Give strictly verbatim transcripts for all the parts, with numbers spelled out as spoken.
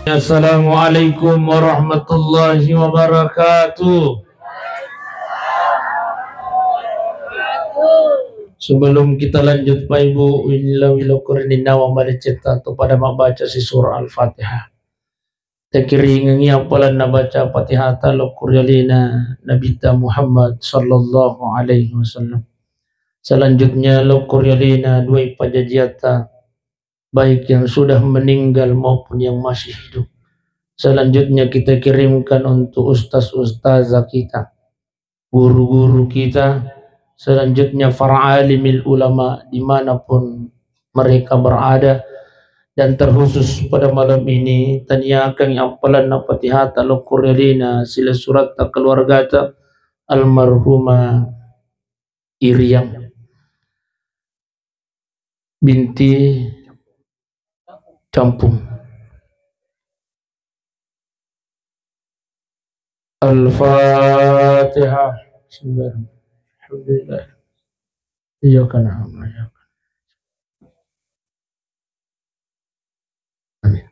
Assalamualaikum warahmatullahi wabarakatuh. Sebelum kita lanjut, Pak Ibu, wila-wila kurini nawa mari cetta atau pada membaca si surah Al-Fatihah. Takiringengi appalanna baca Fatihata lokko ri alena Nabitta Muhammad sallallahu alaihi wasallam. Selanjutnya lokko ri alena dua pajajiatta, baik yang sudah meninggal maupun yang masih hidup. Selanjutnya kita kirimkan untuk ustaz-ustazah kita, guru-guru kita, selanjutnya para alimil ulama dimanapun mereka berada, dan terkhusus pada malam ini taniakan appalanna Fatihata lokko ri alena sila suratta keluargata almarhumah Iriang binti Campung. Al-Fatihah. Bismillahirrahmanirrahim. Alhamdulillah. Iyyaka na'budu wa iyyaka nasta'in. Amin.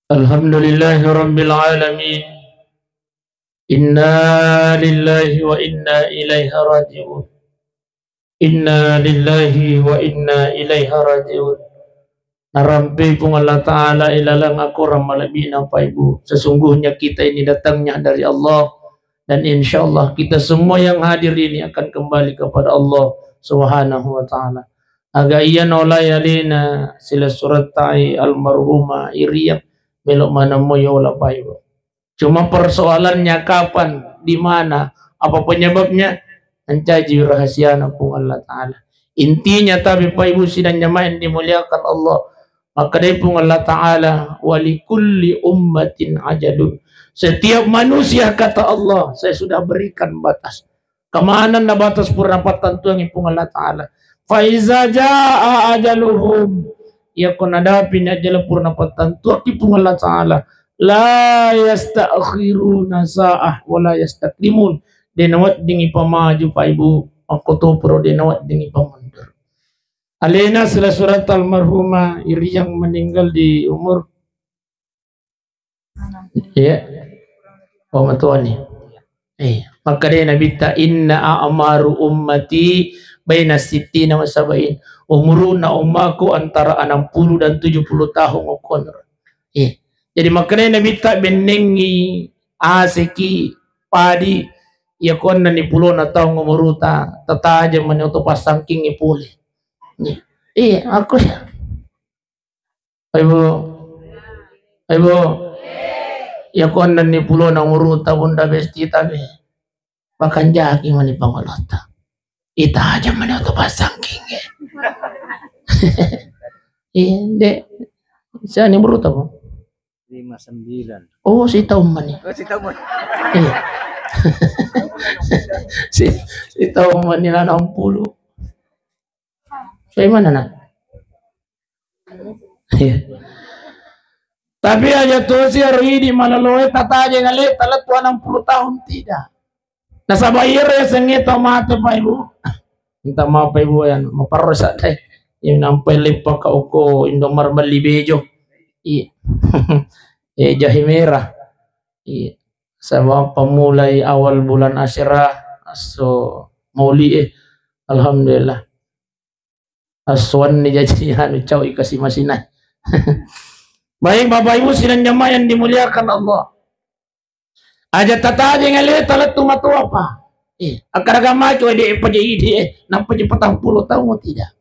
Alhamdulillahi rabbil alamin. Inna lillahi wa inna ilaihi raji'un. Inna lillahi wa inna ilaihi raji'un. Narampe Puang Allah Ta'ala ilalang akorang malebbi'na, Bapak Ibu. Sesungguhnya kita ini datangnya dari Allah, dan insya Allah kita semua yang hadir ini akan kembali kepada Allah Subhanahu wa Ta'ala. Aga iya naolai alena sila surattai almarhumah Iriang, melo maneng moi yola, Bapak Ibu. Cuma persoalannya kapan, di mana, apa penyebabnya, mancaji rahasiana Puang Allah Ta'ala. Intinya tapi, Bapak Ibu sidang jamaah yang dimuliakan Allah, makkedai Puang Allah Ta'ala, "Walikulli ummatin ajalun." Setiap manusia, kata Allah, saya sudah berikan batas. Kemanenna batas purana pattantuangi Puang Allah Ta'ala. Fa iza jaa ajaluhum. Iyako nadapini ajala purana pattantuakki Puang Allah Ta'ala. La yasta'khiruna sa'ah wa la yastaqdimun. De naweddingi pamaju, Pak Ibu. Makkotoparo de naweddingi pamundur. Alena sila surat almarhumah Iriang meninggal di umur Iya. Oh, matuani. Eh, makkedai Nabitta, "Inna a'maru ummati baina sittina wa sab'in." Umuruna ummaku antara enam puluh dan tujuh puluh tahun, okon. Eh, jadi makkedai Nabitta, bennengi aseki padi, iya konna ni pulona taung umuruta, tataja mani oto passangkingi pole. Iya, aku ya. Ibu, Ibu, iya konna ni pulona umuruta Bunda Besti tabe. Makanjaki mani pangolotta. Ita aja mani oto passangkingi. Iya, Dek. Siani umuruta, Bu? Lima sembilan. Oh, sitaung mani. Oh, sitaung mani. Iya. Si, sitaung mani na enam puluh. Sai mana, Nak? Iya. Tapi aja tosi aro idi malaloe tataje ngale talettu enam puluh tahun tidak. Nasaba iyaro yasengnge tau mate, Pak Ibu. Minta maaf, Pak Ibu, yang maparro sadai. Yang nampai leppa ka oko Indomaret melli bejo. Iya. Eh, jahe merah. Iya. Sabab pemulai awal bulan Asyura, asso mauli, eh. Alhamdulillah. Assuanni jaji anu cau ikasi masinai. Baik, Bapak Ibu sidang jamaah yang dimuliakan Allah. Aja tatajeng aleta lettu matoa, Pak. Eh, akkaraga maki wae de' paja idi, eh, nappa je patang pulo taung, tidak.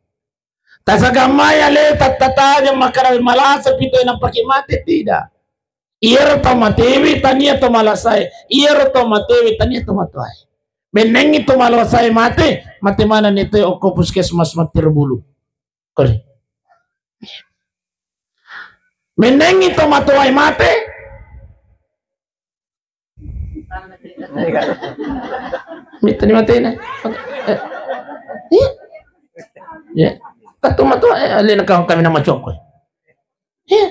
Tasaga mai aleta tatajeng makkada malasa pito nappaki mate, tidak. Iyaro tau matewe tania tau malasae, iyaro tau matewe tania tau matoae. Bennengngi tau malasae mate, mate manenni tau okko puskesmas mattiro bulu. Kori. Bennengngi tau matoae mate, Mittani matena. Eh. Iya. Iya. Kattu matoa, eh, alena kau kami nama cokko. Iya.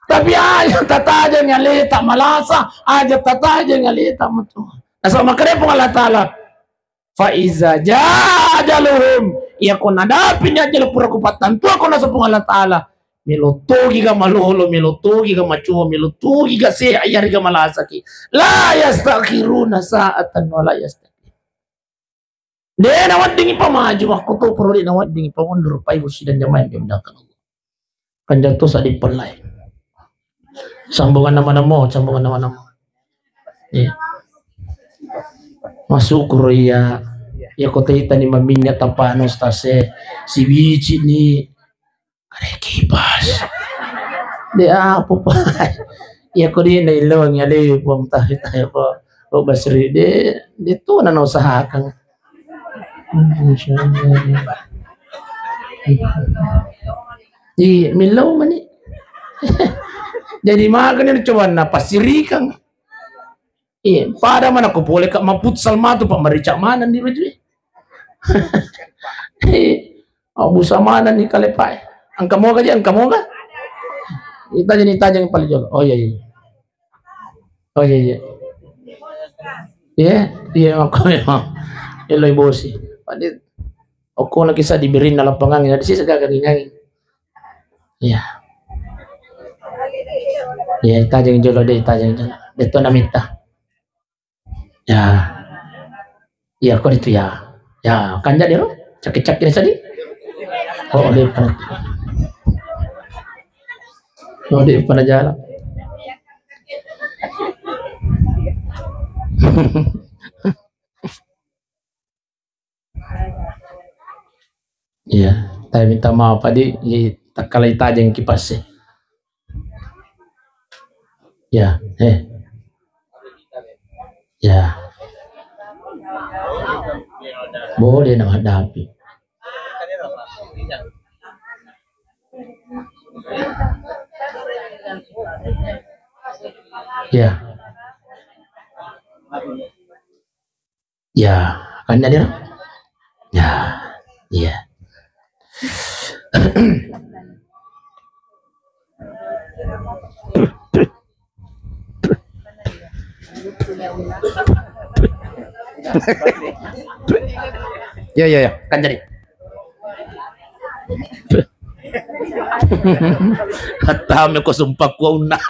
Tapi aja tatajeng aleta malasa, aja tatajeng aleta matoa. Nasaba makkeda Puang Allah Ta'ala, "Fa iza jaa ajaluhum," Iya ko nadapi ni ajjala pura ku pattantuang ko naseng Puang Allah Taala. Melo togi ga malolo, melo togi ga macoa, melo togi ga sehat, iyarega malasaki. La yastakhiruna sa'atan wa la yastaqdimun. De' naweddingi pamaju, makkutoparo de' naweddingi pamundur, paibu sidang jamaah yang dimuliakan Allah. Kanjatto sadi pellai. Sambungan nama-nama, sambungan nama-nama. Iya. Masuk kuro iya. Iya, kota ita ni maminyak tapano stase. Si bicik ni. Ada kipas. De' apa, Pak? Iya, ko di na ilong ya, le, Puang, tahu, tahu, Pak. Oh, Basri, de', de' tu nana usahakan. Iya, millau mani. Jadi makan ini coba na pasirikan. Iya, pada mana ko pole ka maputsal matu, Pak, marica maneng ni baju. Iya. Oh, busa maneng ni kale, Pak. Engka moga je, engka moga. Itajeng, itajeng paling jolo. Oh iya, iya. Oh iya, iya. Iya, iya, makko memang. Eloi bosi. Padi okko na kisah diberinna lapangan, ada sih segaga ngingangi. Iya. Iya, itajeng jolo de', itajeng jolo. De' to namitta. Ya. Iya, ko itu ya. Ya, kan jadi lo. Cakit-cakit tadi. Oh, de' pada. Oh, de' pada jalan. Iya, tapi minta maaf, Pak, di, di, takkala itajeng kipas e. Ya, eh. Ya. Boleh nama dapi. Ya. Ya, kan jadi, no? Ya, iya. Ya, ya, ya, kan jadi. Hatta me ko sumpah ko unna.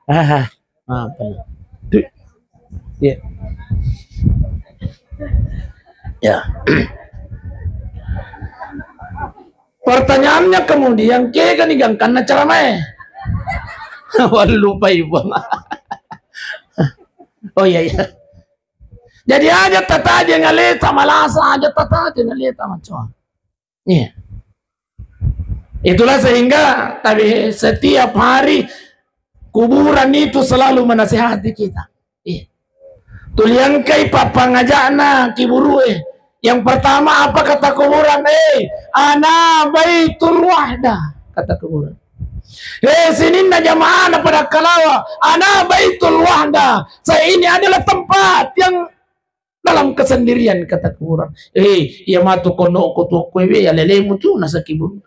Ah. Apa nih? Iya. Ya. Pertanyaannya kemudian, kega ni gangkanna caramae? Wah, lupa ibu. Oh iya, iya. Jadi aja tatajeng aleta malasa, aja tatajeng aleta macoa. Iya. Itulah sehingga tapi setiap hari kuburan itu selalu menasehati kita. Iya. Tuliangkai pappangajakna kiburue. Yang pertama apa kata kuburan? Eh, ana baitul wahdah, kata kuburan. Eh, sininna jamaah na pada kalawa, ana baitul wahdah. Saya ini adalah tempat yang dalam kesendirian, kata kuburan. Eh, iya matu kono ko tuo kowe, ya lelemu tu nasaki buru.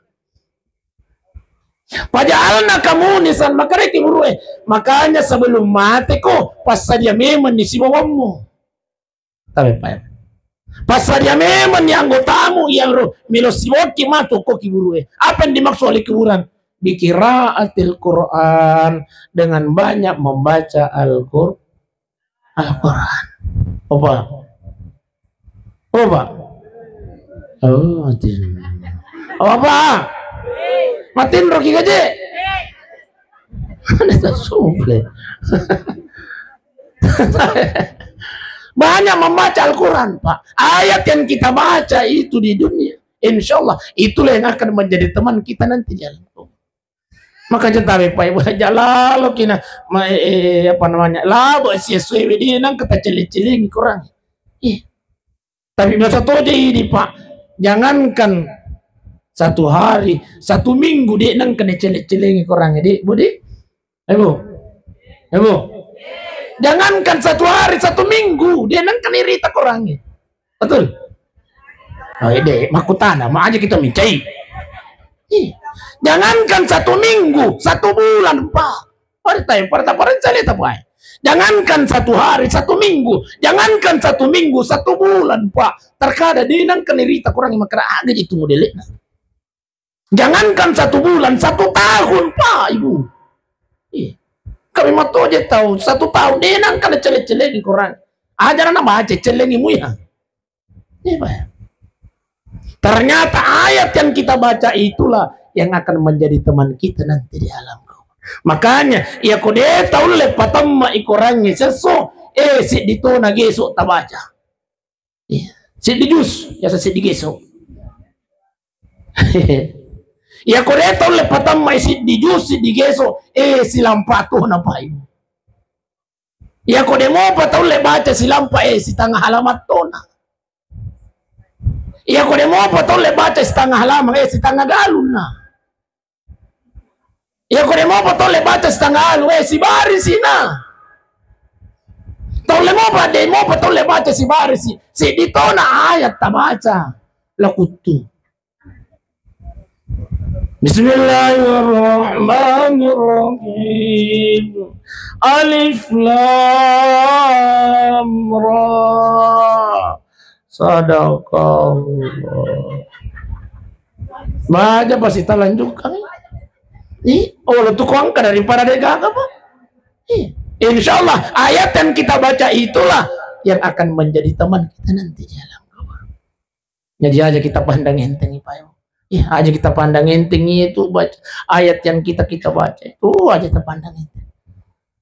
Pajalna kamu nisan makare kiburu, eh. Makanya sebelum mati ko passadia memang ni sibawammu. Tapi Pak, ya. Passadia memang ni anggotamu yang ro melo siwaki matu ko kiburu, eh. Apa yang dimaksud oleh kuburan? Bikiraatil Quran, dengan banyak membaca Al-Quran. Al-Quran. Apa? Apa? Oh, matin. Apa? Matin roki gaje. Ada tak suple. Banyak membaca Al-Quran, Pak. Ayat yang kita baca itu di dunia, insya Allah, itulah yang akan menjadi teman kita nanti di alam kubur. Maka jentabe pai wajah lalo kina, ma-, eh, eh, apa namanya, labo sia suwe di nang kata celing-celing kurang. Ih. Tapi biasa toje ini, Pak. Jangankan satu hari, satu minggu de nang kena celing-celing kurang, de, Bu, de. Eh, Bu. Eh, Bu. Jangankan satu hari, satu minggu, de nang kena rita kurang. Betul? Oh, ide, makutana, mau aja kita mincai. Ih, jangankan satu minggu, satu bulan, Pak. Pada time, pada, pada cerita, Pak. Jangankan satu hari, satu minggu. Jangankan satu minggu, satu bulan, Pak. Terkadang de' nengka nerita Korangnge, makkeda aga ji tu modele'na. Jangankan satu bulan, satu tahun, Pak, Ibu. Iya. Kami matoje tahu, satu tahun de' nengka nacelle-cellengi Korang. Aja na baca, cellengi mu ya. Iya, Pak. Ternyata ayat yang kita baca itulah yang akan menjadi teman kita nanti di alam kubur. Makanya, iya ko de' taulle patemma i Korangnge siesso, eh, siddi tona geso tabaca. Iya. Siddi jus, biasa siddi geso. Iya ko de' taulle patemma i siddi jus, siddi geso, eh, silampa tona, Pak, Ibu. Iya ko de' mopa taulle baca silampa, eh, sitanga halaman tona. Iya ko de' mopa taulle baca sitanga halaman, eh, sitanga galunna. Iya ko de' mopa taulle baca sitanga galung, eh, sibarisina. Taulle mopa, de' mopa taulle baca sibarisi. Siddi tona ayat tabaca. Lakuttu. Bismillahirrahmanirrahim. Alif Lam Ra. Sadaqallah. Baca pasti talanjutkan. Ih, oh, lo tuh kau angkat daripada de' gaga, Pak. Ih, insya Allah, ayat yang kita baca itulah yang akan menjadi teman kita nanti di alam kubur. Jadi aja kita pandang enteng, Pak. Iya, aja kita pandang enteng itu baca ayat yang kita, kita baca. Itu aja kita pandang enteng.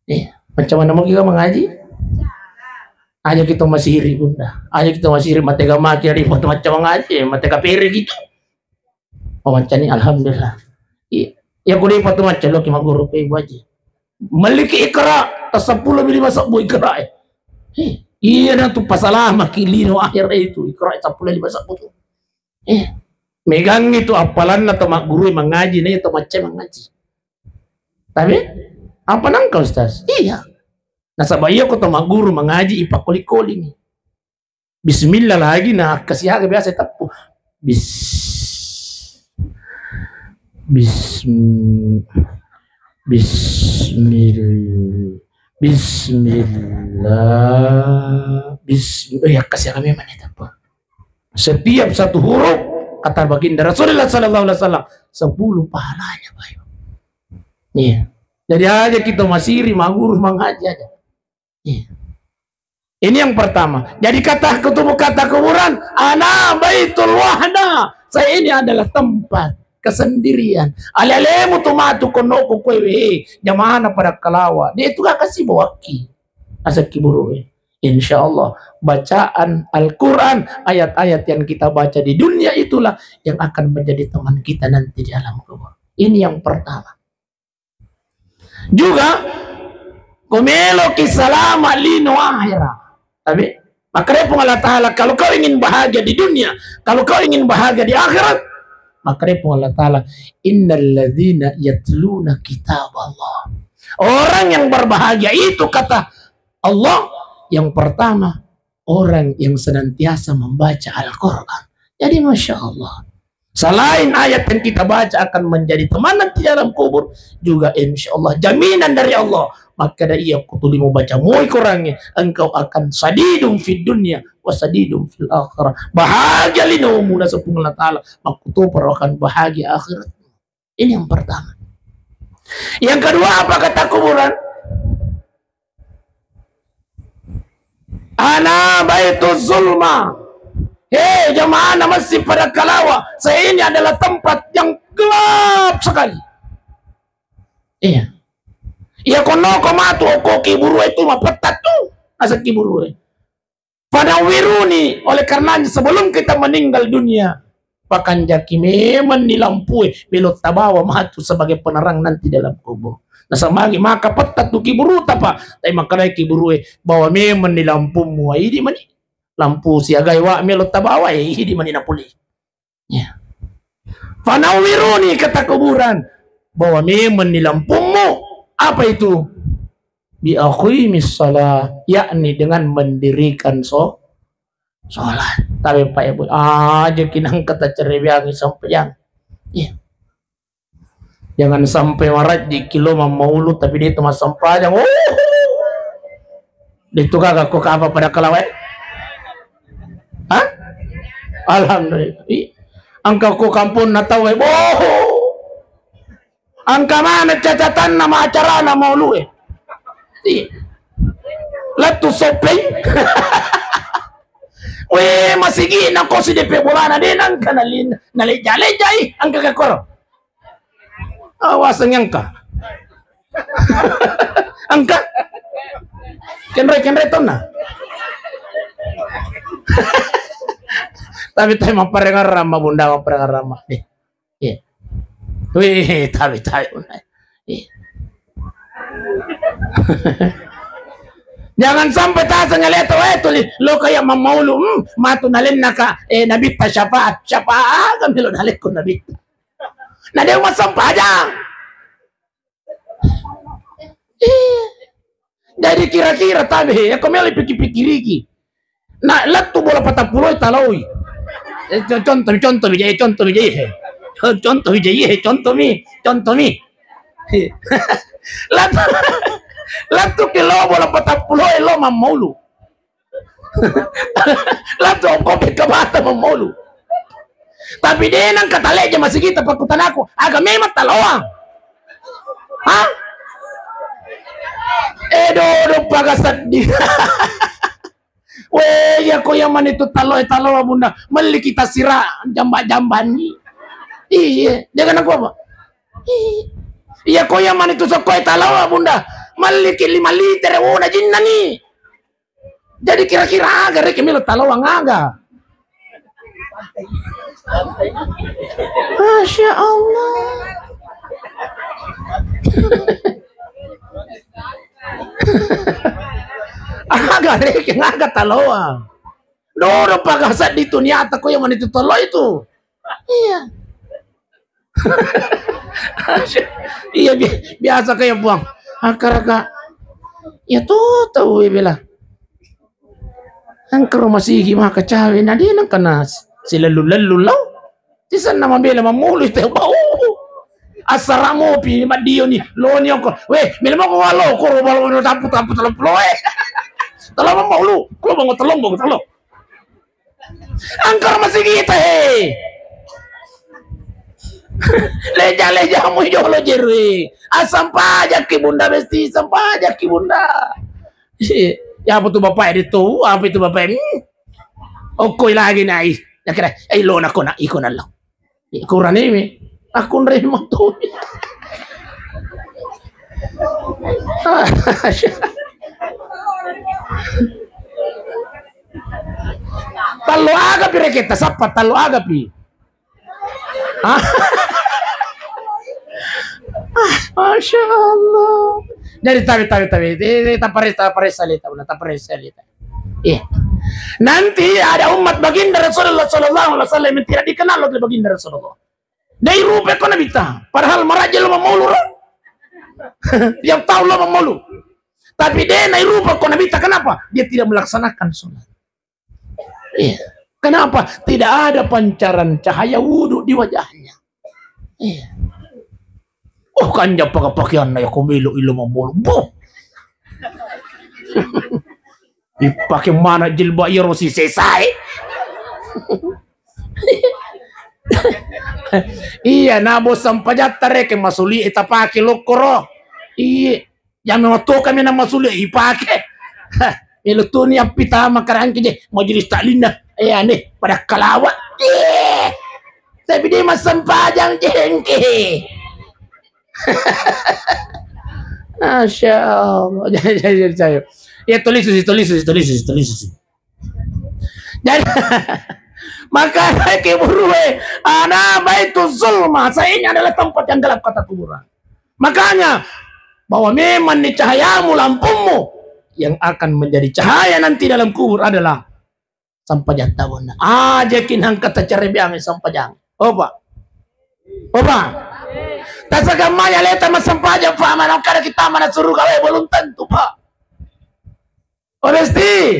Iya, macam mana mau kita mengaji? Aja kita masiri, Bunda. Aja kita masiri, mate gamaki dari foto macam mengaji, mate kapere gitu. Oh, macam ni, alhamdulillah. Iya, ya kudu foto macam lo ki maguru pe, Ibu Haji. Malliki Iqra, ta seppulo lima sebbu Iqra, eh. Eh, iya na tu pasalamaki lino akhir itu, Iqra seppulo lima sebbu tu. Eh, megang itu appalanna to magguru mangaji, na iya to macca mangaji. Tapi, apa nangka, Ustaz? Iya. Nasaba iya ko to magguru mangaji, ipakkoling-koling. Bismillah lagi, na akkasiaga biasa teppu. Bis-, bism-, bismil-, bismillah, bis-, eh, akkasiaga memang teppu. Setiap satu huruf, kata baginda Rasulullah sallallahu alaihi wasallam, sepuluh pahalanya, Pak. Iya. Jadi aja kita masiri, maguru, mangaji aja. Iya. Ini yang pertama. Jadi kata kutubu, kata kuburan, ana baitul wahda. Saya ini adalah tempat kesendirian. Ale-alemu tu matu konnoku kowe, he, jamana pada kalawa. Dia itu gak kasih bawaki. Asal kiburu, eh. Insya Allah, bacaan Al-Quran, ayat-ayat yang kita baca di dunia itulah yang akan menjadi teman kita nanti di alam kubur. Ini yang pertama. Juga, ko meloki salama lino akhira. Tapi, makkedai Puang Allah Ta'ala, kalau kau ingin bahagia di dunia, kalau kau ingin bahagia di akhirat, makkedai Puang Allah Ta'ala, innalladzina yatluna kitab Allah. Orang yang berbahagia itu, kata Allah, yang pertama, orang yang senantiasa membaca Al-Quran. Jadi, Masya Allah. Selain ayat yang kita baca akan menjadi teman nanti dalam kubur, juga insya Allah jaminan dari Allah. Maka ada iya kutuli mau baca moi Qurannya, engkau akan sadidun fid dunya wa sadidun fil akhirah. Bahagia linomu naseng Puang Allah Ta'ala, makkutoparo akan bahagia akhirat. Ini yang pertama. Yang kedua, apa kata kuburan? Ana baitu zulma. Hei, jamaah masjid pada kalawa, saya ini adalah tempat yang gelap sekali. Iya. Iya, kono ko matu ko kiburu itu mapettat tu. Asa kiburu. Fanawwiruni, oleh karenanya sebelum kita meninggal dunia, pakanjaki memang ni lampue, melo tabawa matu sebagai penerang nanti dalam kubur. Nasaba magi maka petta tu kiburuta, Pak, tapi makkedai kiburue, bawa memang ni lampummu, idi mani lampu siagai wa melo tabawa, eh, idi mani napuli. Ya. Fanawwiruni, kata kuburan, bawa memang ni lampummu. Apa itu? Bi aqimis shalah, yakni dengan mendirikan so-, sholat. Tapi Pak Ibu, aja kinang kata cerebiangi sampajang. Iya. Jangan sampai marajji kilo mammaulu tapi dia teman sampajang. Oh. Itu gaga ko kapa pada kalawe? Hah? Alhamdulillah. Ih, engka ko kampung na tau e. Boh. Engka mana catatanna ma acarana maulu e. Ih. Lettu soppeng. Weh, masigi na ko si depe bolana de nangka nalin naleja-lejai engka ka koro. Awas engka. Engka. Kenre-kenre tonna. Tapi tai mapparengarama bunda, mapparengarama. Eh. Iya. Wih, tapi tai. Iya. Jangan sampai tasa nyaleta wae tuli lo kaya mammaulu, hmm, matu nalenna ka eh nabitta syafaat, syafaat kan melo nalekko nabitta. Na de' massempajang. Iya. Jadi kira-kira tabe he, ko melo pikir-pikiriki. Na lettu bola patappulo taloi. Eh, co-, contoh, contoh mi, eh, contoh mi, eh. Contoh mi, eh, contoh mi, contoh mi. Lettu, lettu ke lo bola patappulo lo mammaulu. Langsung kopi ke mata memolu. Tapi de' nang kataleja masigi ta pakkutanaku, aga memang taloang? Hah? Eh, dodo paga seddi. Weh, iya ko iya mani tu talo, eh, taloa bunda, melli kita sira jamba-jambanni. Iya, jangan aku apa? Iya. Iya ko iya mani tu sokkoe taloa bunda, melli ki lima liter wona jinnani. Jadi kira-kira aga reke melo taloang aga? Masya Allah. Aga reke aga taloang? Dodo paga seddi tu niata ko iya mani tu talo itu. Iya. Iya, bi-, biasa kayak buang. Akkaraka. Iya tu tau bela. Engka ro masigi maka cawe, na de' nengka na silellu-lellu lao. Tisenna mabela mamulu tau bau. Assara mopi maddio ni, lo ni oko. Weh, melo mako walo ko ro balo no tampu-tampu talo ploe. Talo mamulu, ko bango tolong bango talo. Angkara masigita he. Leja-lejamu jolo jerui. Asam pajakki bunda besti, sampajakki bunda. Ya apa tu bapak itu? Apa itu bapak ini? Okoi lagi nai. Ya kira, eh lo nak kona iko nalo. Kurani mi. Aku nerima tu. Tallo aga pi reketta sappa, tallo aga pi. Ah. Masya Allah. Jadi tabe, tabe, tabe. Eh, eh, taparesa, taparesa leta, taparesa leta. Iya. Nanti ada umat baginda Rasulullah sallallahu alaihi wasallam yang tidak dikenal oleh baginda Rasulullah. Dai rupa ko Nabitta, padahal maraja lo mamolu ro. Tiap tahun lo mamolu. Tapi de' nairupa ko Nabitta, kenapa? Dia tidak melaksanakan sholat. Iya. Kenapa? Tidak ada pancaran cahaya wudhu di wajahnya. Iya. Oh, kanja pakai pakaian na ya ko melo ilo mamolu. Boh. Ipake mana jilbab iyaro si sesae. Iya, nabo sampajatta reke masuli e tapake lokkoro. Iya, jame wattu kami na masuli ipake. Hah, melo tuni appitama karangke je majelis taklimna. Eh, ane pada kalawa. Eh, tapi de' massempajang jengke. Masya Allah. Jadi, jadi, jadi, saya. Ya, tulis, tulis, tulis, tulis, tulis, tulis. Jadi, maka ke burue, ana baitu zulma. Saya ini adalah tempat yang gelap, kata kuburan. Makanya, bahwa memang ni cahayamu, lampumu, yang akan menjadi cahaya nanti dalam kubur adalah sampajatta bonna. Aja ki nangka tacarebeangi sampajang. Opa. Opa. Tasagamma aleta massempajang, Pak, mana kada kita mana suruga, we, belum tentu, Pak. Oh, besti.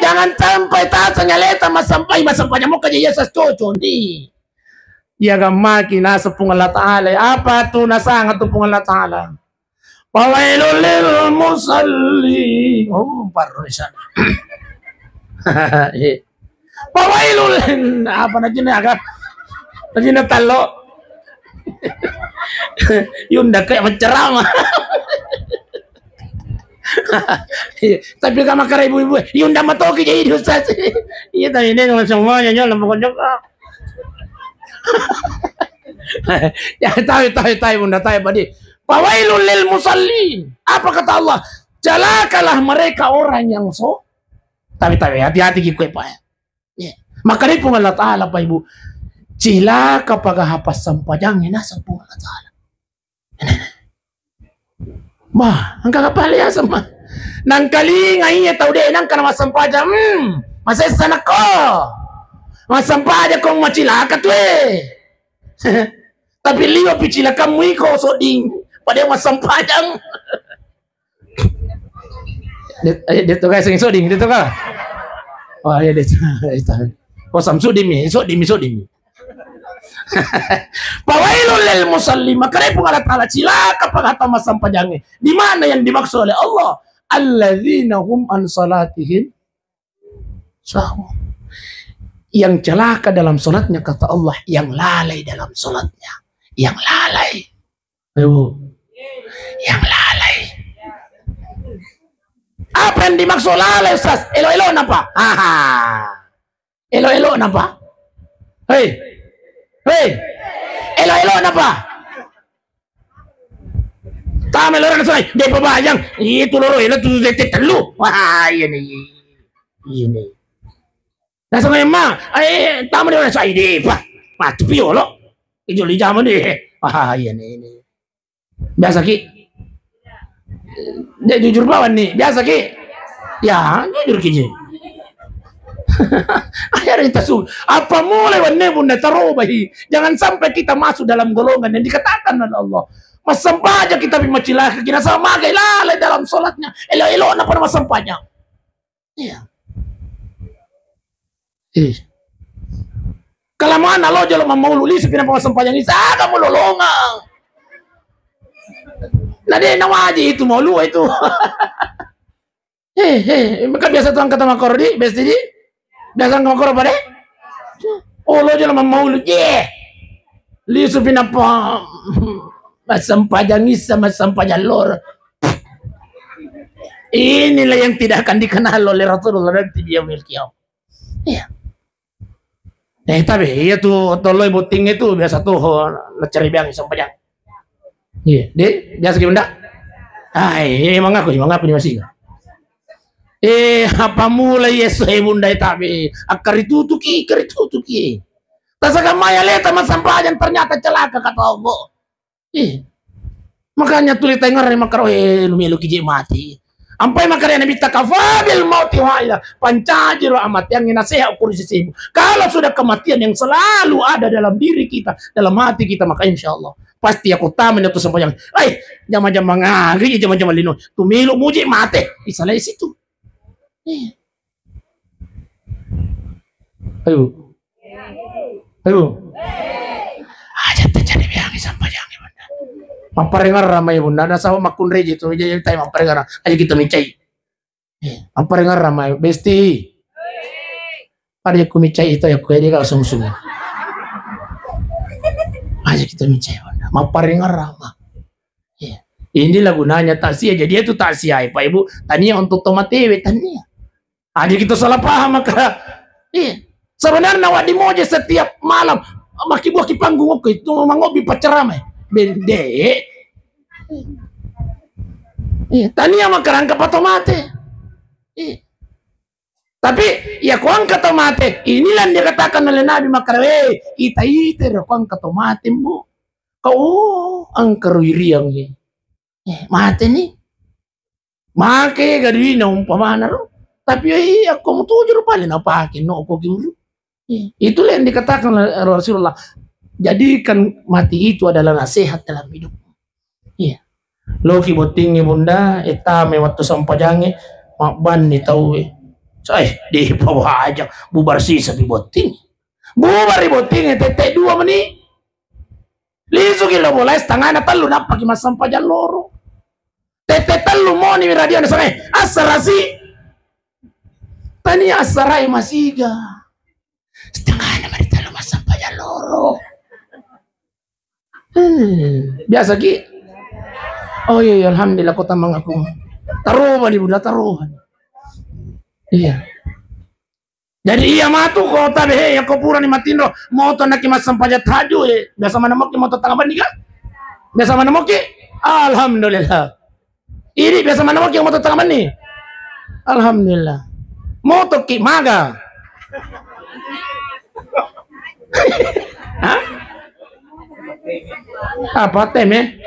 Jangan sampai tasa nyaleta massampai, massampajang mo kaja Yesus cocok, ndi. Iya gammaki naseng Puang Allah Ta'ala. Apa tu nasanga tu Puang Allah Ta'ala? Fawailul lil musalli. Oh, parro isa. Iya. Fawailul, apa najine aga? Najine tallo. Yunda kayak menceramah. Iya, tapi kama kara ibu-ibu, Yunda matoki jadi ustaz. Iya, tapi ini semuanya nyala pokoknya. Ya, tahu, tahu, tahu, Bunda, tahu, Pak, di. Fawailul lil musallin. Apa kata Allah? Celakalah mereka orang yang so-, tapi, tapi, hati-hati ki koe, Pak, ya. Iya. Maka dari Puang Allah Ta'ala, Pak, Ibu, cilaka pagaha passampajang, naseng Puang Allah Ta'ala. Bah, engka kapale aseng, mah. Nangkalinga iya tau de, nangka na massempajang, hmm, masessa nako. Massempajang ko macilaka tu, eh. Tapi liwa pi cilakammu iko, sodding. Pada massempajang. De, eh, de to, guys, sodding, de to ka. Oh, iya, de to. Oh, Samsudin mi, sodding mi, sodding mi. Fawailul lil musallin, maka dari Puang Allah Ta'ala, cilaka pagaha tau massampajangnge. Di mana yang dimaksud oleh Allah? Alladzina hum an salatihim sahun. Yang celaka dalam salatnya, kata Allah, yang lalai dalam salatnya. Yang lalai. Ayo. Yang lalai. Apa yang dimaksud lalai, Ustaz? Elo-elo napa? Aha. Elo-elo napa? Hei. Hei. Elo-elo napa? Tama loro na sungai, de' pa bajang. Iya tu loro, elo tu tette tellu. Wah, iya ni. Iya ni. Na sungai ma, eh, tama de' na sungai de' pa. Matu piolo. Ijo li jaman de'. Wah, iya ni, ni. Biasa ki? Dia jujur bawa ni, biasa ki? Ya, jujur ki je. Akhirnya kita su-, apa mulai wanne bunda tarobahi? Jangan sampai kita masuk dalam golongan yang dikatakan oleh Allah. Massempajang kita pi macilaka, kita sama magai lalai dalam sholatnya. Elo-elo napa massempajang? Iya. Eh. Kalamuanna lo jolo mammaulu lisu pi nappa massempajang isa, aga mulolongang. Na de' nawaji itu maulu itu. Eh, eh, maka biasa tu angkata makkoro di, besti di? Biasa angkata makkoro pada? Oh, lo jolo mammaulu, je. Lisu pi nappa massempajang isa, massempajang loro. Inilah yang tidak akan dikenal oleh Rasulullah nanti di yaumil qiyamah. Iya. Eh, tapi iya tu, toloi botting itu biasa tu, ho, nacari biang sempajang. Iya, de', biasa ki bunda? Ah, iya, emang aku, emang aku ni masih. Eh, apa mulai yeso, eh, bunda, eh, tapi, ah, karitutuki, karitutuki. Tasaka maya leta massempajang, ternyata celaka, kata Allah. Ih. Makanya tuli taingerre makkaro, eh, lu melo ki je mati. Ampai makkare Nabi ta, "Kafa bil mauti wahida." Pancajiro amatiangnge naseha ukur sisimu. Kalau sudah kematian yang selalu ada dalam diri kita, dalam hati kita, maka insya Allah pasti aku tamen itu sembahyang. Ai, jama-jama ngagi, jama-jama lino. Tu melo muje mate. Isalai situ. Ih. Ayo. Ayo. Aja tejadi biangi sampajangi bunda. Mapparengerra mai bunda, nasaba makkunreji tu, jadi tai mapparengerra. Ayo kita micai. Eh, mapparengerra mai, besti. Pada ku micai itu ya ku dia kau sungsung. Aja kita micai bunda. Mapparengerra ma. Iya. Inilah gunanya takziah. Jadi itu takziah, Pak Ibu, tania untuk tomatewe, tania. Ah, jadi kita salah paham maka. Iya. Sebenarnya wadi moje setiap malam maki buah ki panggung oke itu mangobi paceramai. Bende. Iya, tania maka rangka pato mate. Iya. Tapi ya ko engka to mate, inilah yang dikatakan oleh Nabi makkaro, "Eh, ita-ita ro ko engka to mate, Bu. Kau, oh, engka ro iriang, eh. Eh, mate ni." Make gaduina umpamana ro. Tapi, eh, iya, ko mutuju ro paling napake, no ko ki uru. Iya. Itulah yang dikatakan oleh Rasulullah. Jadikan mati itu adalah nasihat dalam hidup. Iya. Loki bottingnge bunda, eh, tame wattu sampajangnge, mabbanni tauwe. Sai, di pawaja, bubar sisa pi botting. Bubar ri bottingnge, tette dua meni. Lisuki lo bola es tangana tellu, nappaki massampajang loro. Tette tellu moni mi radio na sangai. Assarasi. Tania assarai masiga. Setengahna mari tellu massempajang loro. Hmm, biasa ki? Oh iya, iya, alhamdulillah, kota mangaku. Taruhani, Bunda, taruhani. Iya. Jadi iya matu kota behe, ya ko purani matinro, moto naki massempajang tahajud, eh. Biasa mana moki moto tangga benni ka? Biasa mana moki? Alhamdulillah. Idi biasa mana moki moto tangga benni? Alhamdulillah. Moto ki maga. Hah? Apa teme?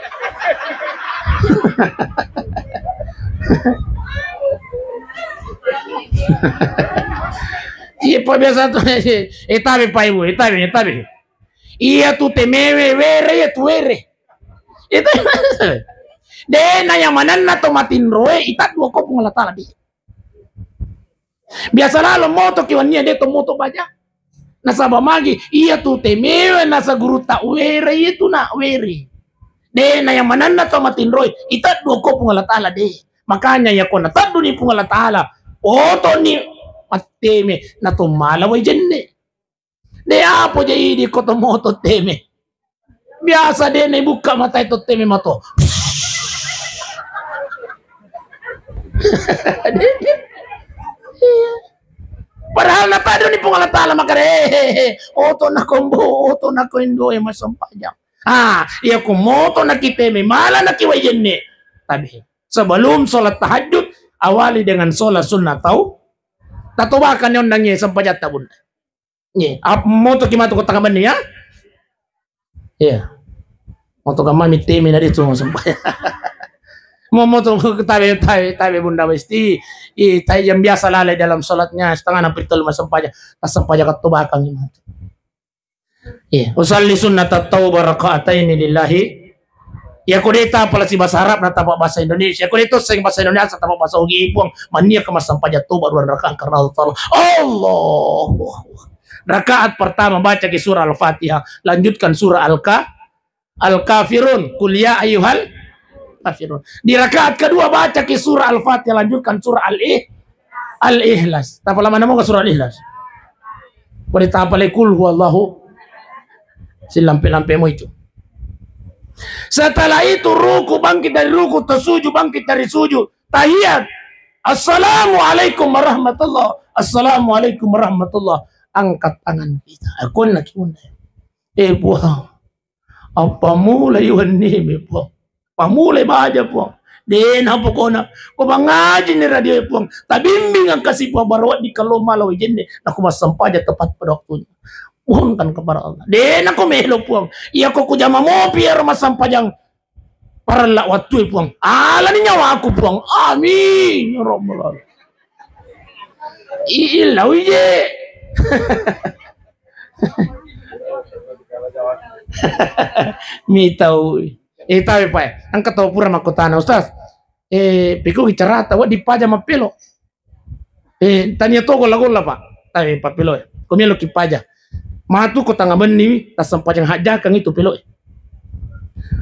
Iya, pa biasa tu, eh, tabe, pa ibu, eh, tabe, eh, tabe. Iya tu temewe, were, iya tu were. Itu dena yang manenna to matinroe, ita dua ko Puang Allah Taala di. Biasa lalo moto ki wennia de to moto baja. Nasaba magi, iya tu temewe nasa guru ta were, iya tu na were. De na yang manenna to matinroi, ita dua ko Puang Allah Taala de. Makanya ya ko nataddu ni Puang Allah Taala, oto ni matteme na to mala wai jenne. De apo je idi ko to moto teme. Biasa de ne buka mata to teme mato. Padahal nataddu ni Puang Allah Taala makare, eh, eh, eh, oto na kombo, oto na koindo e massempajang. Ah, iya ko moto na kiteme, mala na kiwai jenne. Tapi sebelum sholat tahajud, awali dengan sholat sunnah tau. Tatobakan ni ondangnge sempajatta, Bunda. Iya, ap-, moto ki matu ko tangga benni ya? Iya. Moto kamma mitemi na ritu sempa. Mo moto tabe, tabe, tabe Bunda Besti. I, tai yang biasa lalai dalam sholatnya setengah hampir tellu massempajang. Tassempajang katobakang matu. Iya, usalli sunnata tauba raka'ataini lillahi. Ya ko de tapala si bahasa Arab na tapa bahasa Indonesia. Ko de to seng bahasa Indonesia tapa bahasa Ugi, Puang. Mania ke massempajang toba dua rakaat karena Allah Taala. Allahu Akbar. Rakaat pertama baca ki surah Al-Fatihah, lanjutkan surah Al-Ka-, Al-Kafirun, Qul ya ayyuhal kafirun. Di rakaat kedua baca ki surah Al-Fatihah, lanjutkan surah Al-Ih-, Al-Ikhlas. Tapala mana mau ke surah Al-Ikhlas? Ko de tapala Qul huwallahu. Silampe-lampe mo itu. Setelah itu ruku, bangkit dari ruku, tersujud, bangkit dari sujud. Tahiyat. Assalamualaikum warahmatullah. Assalamualaikum warahmatullah. Angkat tangan kita. Akonna ki Bunda. Eh, Puang. Apa mulai wennimi, Puang? Apa mulai baja, Puang? De na pokona. Ko mangaji ni radio, Puang. Tabimbing angkasi, Puang, baru di kalau malau jenne. Naku massempajang tepat pada waktunya. Mohonkan kepada Allah. De na ko melo, Puang. Iya ko kujama mopi ero massempajang. Parella wattue, Puang. Alani nyawaku, Puang. Amin. Ya Rabbal Alamin. I-, illau ije. Mitau. Eh, tabe, Pak. Engka tau pura makkutana, Ustaz. Eh, piko bicara tawa dipaja mappelo. Eh, tania to golla-golla, Pak. Tabe, Pak Pelo. Ko melo ki paja. Matu ko tangga benni, tassempajang hajjakang itu pelo.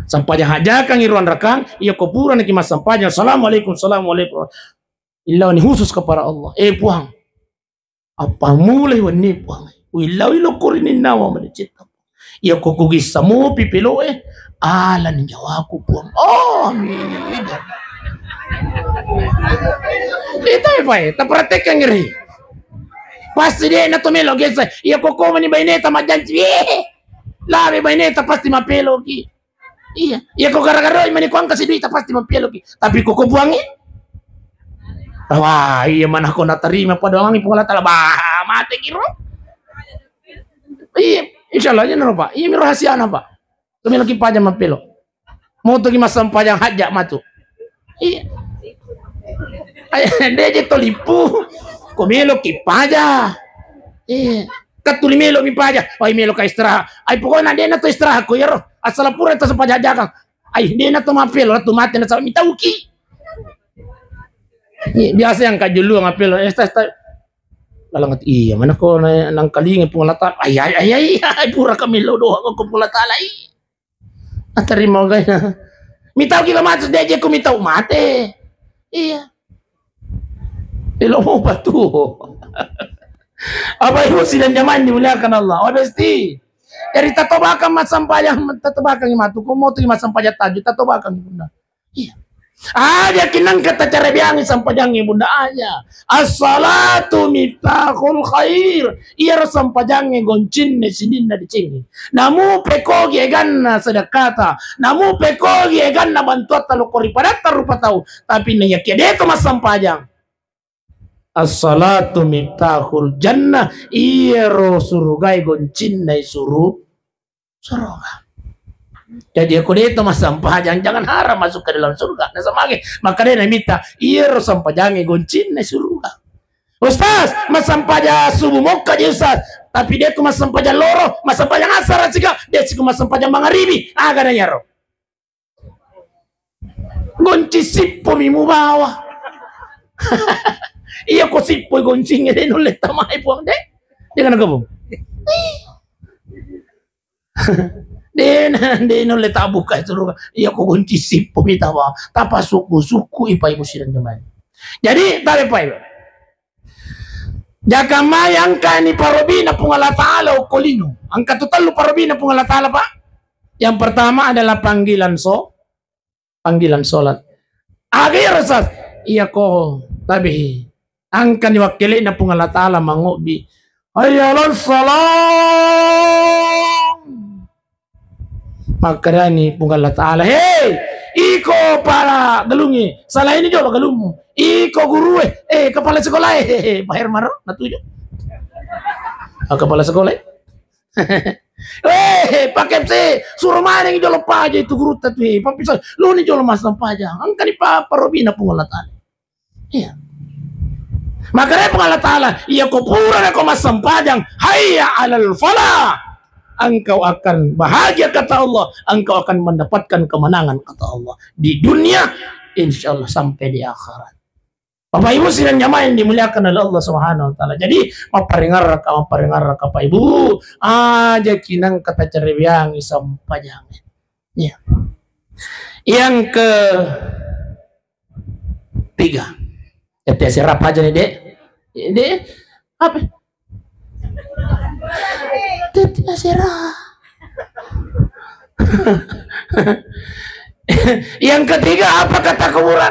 Sempajang hajjakang iruan rakang, iya ko pura naki massempajang. Assalamualaikum, assalamualaikum. Illau ni khusus kepada Allah. Eh, Puang. Apa mulai wenni, Puang? Uillau ilo kurini nawa madecetta. Iya ko kugissa mopi pelo e. Alani nyawaku, Puang. Oh, amin. Itu apa ya? Tapraktekkan ngeri. Pasti de na to melo gessa. Iya ko komani baineta majjanci. Eh. Labe baineta pasti mapelo ki. Iya, iya ko gara-gara mani ko angkasi duita pasti mappeloki. Tapi ko ko buangi. Wah, iya mana ko natarima pada wangi Puang Allah Taala. Bah, mate kiro. Iya, insyaallah aja naro, Pak. Iya, mi rahasiana, Pak. Ko meloki paja mappelo. Moto ki massempajang hajja matu. Iya. Ay, de je to lipu. Ko meloki paja. Iya. Katuli melo mi paja. Ai melo ka istirahat. Ai pokokna de na to istirahat ko iyaro. Asal pura to sempaja jakang. Ai de na to mapelo tu mate na salah mitauki. Iya, biasa yang kajulu mapelo. Eh, tas, tas. Lalang ati, iya mana ko na-, nangkalingi Puang Allah Taala. Ai, ai, ai, ai, ai, pura ka melo doa ko Puang Allah Taala. Ai. Atarima gaina. Mitau ki matu, de' je ku mitau mate. Iya. Elo mo patu. Apa ibu sidang jamaah yang dimuliakan Allah? Oh, besti. Jadi tatobakang massempajang, tatobakang matu. Ko motu massempajang tahajud, tatobakang, Bunda. Iya. Aja kinang kata cara biangi sampajangi, Bunda, aja. As-salatu miftahul khair. Iyaro sampajangnge goncinna sininna decengnge. Namu pekogi eganna sedekata, namu pekogi eganna bantuatta lokko ri padatta rupa tau, tapi naiyakia de'to massampajang. As-salatu miftahul jannah, iyaro surugae goncinna suru-, suruga. Jadi, ko de'to massampajang, jangan harap masuk ke dalam surga. Nasamage, makkedai Nabitta, iyaro sampajangnge goncinna suruga. Ustaz, massampajang subuh mokka je, Ustaz. Tapi de'ku massampajang loro, massampajang asar sika, de'si ku massampajang mangaribi. Aga na iyaro? Gonci sippo mi mubawa. Iya ko sippo goncingnge de' nulle tamai Puang de'. Jangan gabung. De' na, de' nulle tabuka itu. Iya ko gonci sippo mi tawa. Tapa suku-suku ipa ibu sidang jamaah. Jadi, tare pai. Jaka mai engka ni parobina Puang Allah Ta'ala okko lino. Engka tu tellu parobina Puang Allah Ta'ala, Pak. Yang pertama adalah panggilan so-, panggilan sholat. Aga iyaro, Ustaz? Iya ko tabe. Engka ni wakkele'na Puang Allah Ta'ala mangobbi. Hayya 'alas shalah. Makkedani Puang Allah Ta'ala, "Hei, iko pala galungnge, salaini jolo galummu. Iko gurue, eh, kepala sekolae, hehe, Pak Hermaro, natuju." Ah, kepala sekolah. "Eh, Pak Kepse, suro maneng jolo paja itu gurutta tu, eh, Pak Pisau, loni jolo massempajang." Engkani pa-, parobina Puang Allah Ta'ala. Iya. Makanya Puang Allah Ta'ala, iya ko pura nako massempajang, hayya 'alal falah. Engkau akan bahagia kata Allah, engkau akan mendapatkan kemenangan kata Allah. Di dunia, insya Allah sampai di akhirat. Bapak Ibu sidang jamaah yang dimuliakan oleh Allah Subhanahu wa Ta'ala. Jadi, mapparingarraka, mapparingarraka, Pak Ibu, aja kinang kata cereweangi sempajang. Iya. Yang ke tiga. Tette asera apa aja nih, Dek? Dek, apa? Tette asera. Yang ketiga, apa kata kuburan?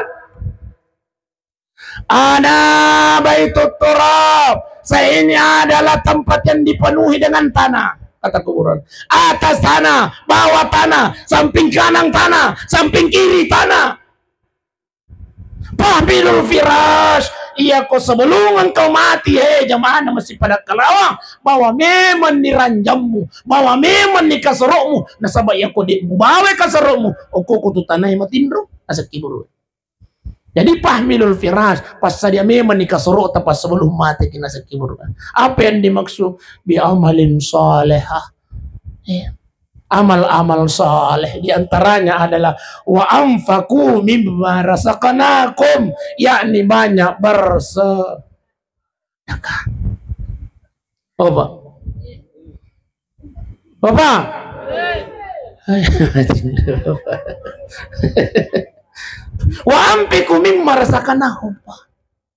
Ana baitut turab. Saya ini adalah tempat yang dipenuhi dengan tanah, kata kuburan. Atas tanah, bawah tanah, samping kanan tanah, samping kiri tanah. Fahmilul firash. Iya ko sebelum engkau mati, he jamaah masih pada kalawang, bawa memang ni ranjammu, bawa memang ni kasorokmu. Nasaba iya ko de' mubawa kasorokmu, okko ko tu tanah matinro, asakki buru. Jadi fahmilul firash, passadia memang ni kasorokta pas sebelum mati ki nasakki buru. Apa yang dimaksud? Bi amalin salihah. Iya. Amal-amal saleh, di antaranya adalah wa anfaqu mimma razaqnakum, yakni banyak bersedekah. Apa? Bapak? Wa anfiqu mimma razaqnakum.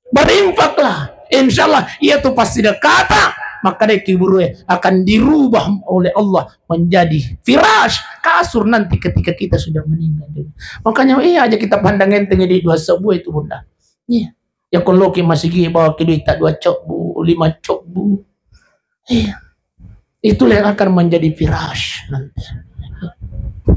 Berinfaklah. Insya Allah, iya tu pasti dekata. Maka deki burue akan dirubah oleh Allah menjadi firash, kasur nanti ketika kita sudah meninggal. Makanya iya aja kita pandang enteng di dua sebuah itu, Bunda. Iya. Ya kalau ki masigi bawa ki duit tak dua cok, Bu, lima cok, Bu. Iya. Itulah yang akan menjadi firash nanti.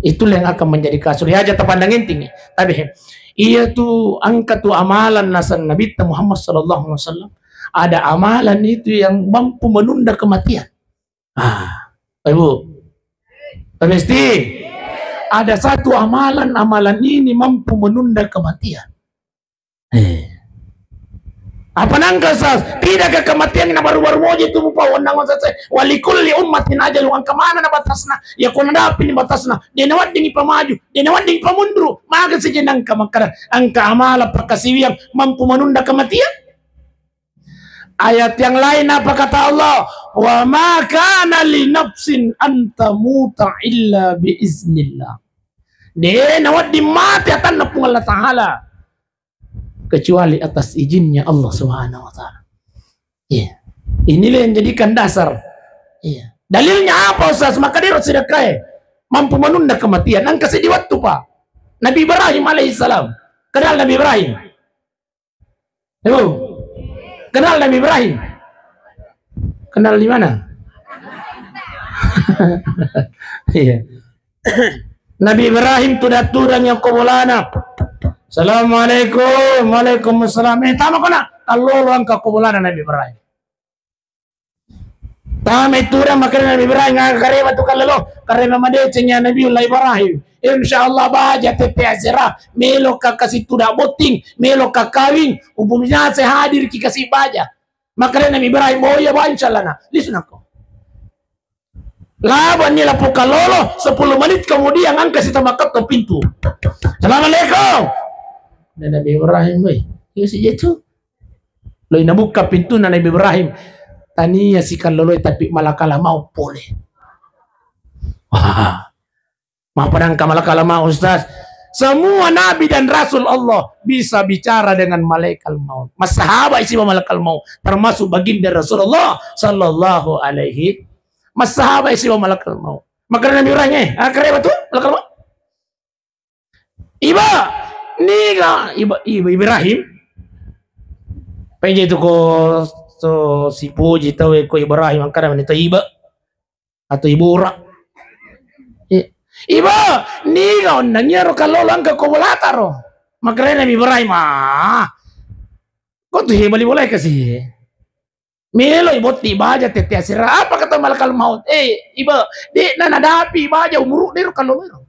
Itulah yang akan menjadi kasur. Ya aja tapandang enteng. Tapi iya tu engka tu amalan naseng Nabi Muhammad sallallahu alaihi wasallam. Ada amalan itu yang mampu menunda kematian. Ah, Ibu. Mesti ada satu amalan, amalan ini mampu menunda kematian. Eh. Apa nangka sas? Tidakkah kematian na baru-baru moji tu mupa wonnang sas? Walikulli ummatin ajalun, engka maneng batasna. Ya ko nadapi ni batasna, de' nawedding pamaju, de' nawedding pamunru. Maka seje nangka makkada, engka amala pakasiwiang mampu menunda kematian. Ayat yang lain apa kata Allah? Wa ma kana li nafsin an tamuta illa bi iznillah. De' nawedding mate atanna Puang Allah Ta'ala kecuali atas izinnya Allah Subhanahu wa Ta'ala. Iya. Inilah yang jadikan dasar. Iya. Dalilnya apa, Ustaz? Maka dia sedekah mampu menunda kematian. Engka seddi wettu, Pak. Nabi Ibrahim alaihissalam. Kenal Nabi Ibrahim? Ibu, kenal Nabi Ibrahim? Kenal di mana? Iya. Nabi Ibrahim tudang-tudang yang ko bolana. Assalamualaikum, waalaikumsalam. Eh, tama kona. Kallolo engka ko bolana Nabi Ibrahim. Tama itu orang makkeda Nabi Ibrahim, "Ah, kareba tu kallolo, kareba madeceng ya Nabiullah Ibrahim. Insya Allah baja tette asera, melo ka kasi tudang botting, melo ka kawing, umumnya saya hadir ki kasi baja." Makkeda Nabi Ibrahim, "Oh iya, bah, insya Allah, nah." Lisu nako. Laban ni lapu kallolo, sepuluh menit kemudian angka si tama ketok pintu. "Assalamualaikum." Dan Nabi Ibrahim, "Woi, iya si jetu." Loi nabuka pintunna Nabi Ibrahim. Tania si kalloloe tapi malakal maut pole. Wah. Mapadangka malakal maut, Ustaz. Semua nabi dan rasul Allah bisa bicara dengan malaikat maut. Massahaba isi malakal maut, termasuk baginda Rasulullah sallallahu alaihi. Massahaba isi malakal maut. Makkeda Nabi Ibrahim, eh, ah, kareba tu malakal maut. Iba, niga, iba, iba Ibrahim. Peje tu ko so sipuji tau ko Ibrahim, angkara mani to iba atau ibura. I-, iba, niga onnang iyaro kallolo angka ko bolataro. Makkeda Nabi Ibrahim, ah, ko tu he bali bolai kasi. Melo i botti baja tette asera. Apa kata malakal maut? Eh, iba, de' na nadapi baja umuru dero kallolo ero.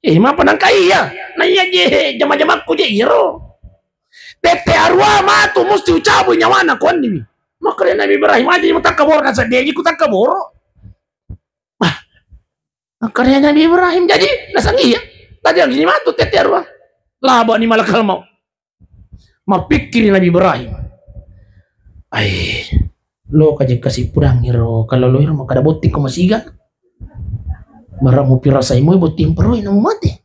Eh, mapa nangka iya? Na iya je jama-jamakku je iyaro. Tette arua matu musti ucabu nyawana kuanniwi. Makkeda Nabi Ibrahim, "Aja mutakka boro, naseddiji kutakka boro." Bah, makkeda Nabi Ibrahim, "Jaji nasang iya." Tadi lagi matu tette arua. Laba ni malakal maut. Mappikkiri Nabi Ibrahim. Ai, lo kaje kasi pudang iro, kalau lo iro makkeda botting ko masiga. Bara mupirasai moi botting peroi namu mate.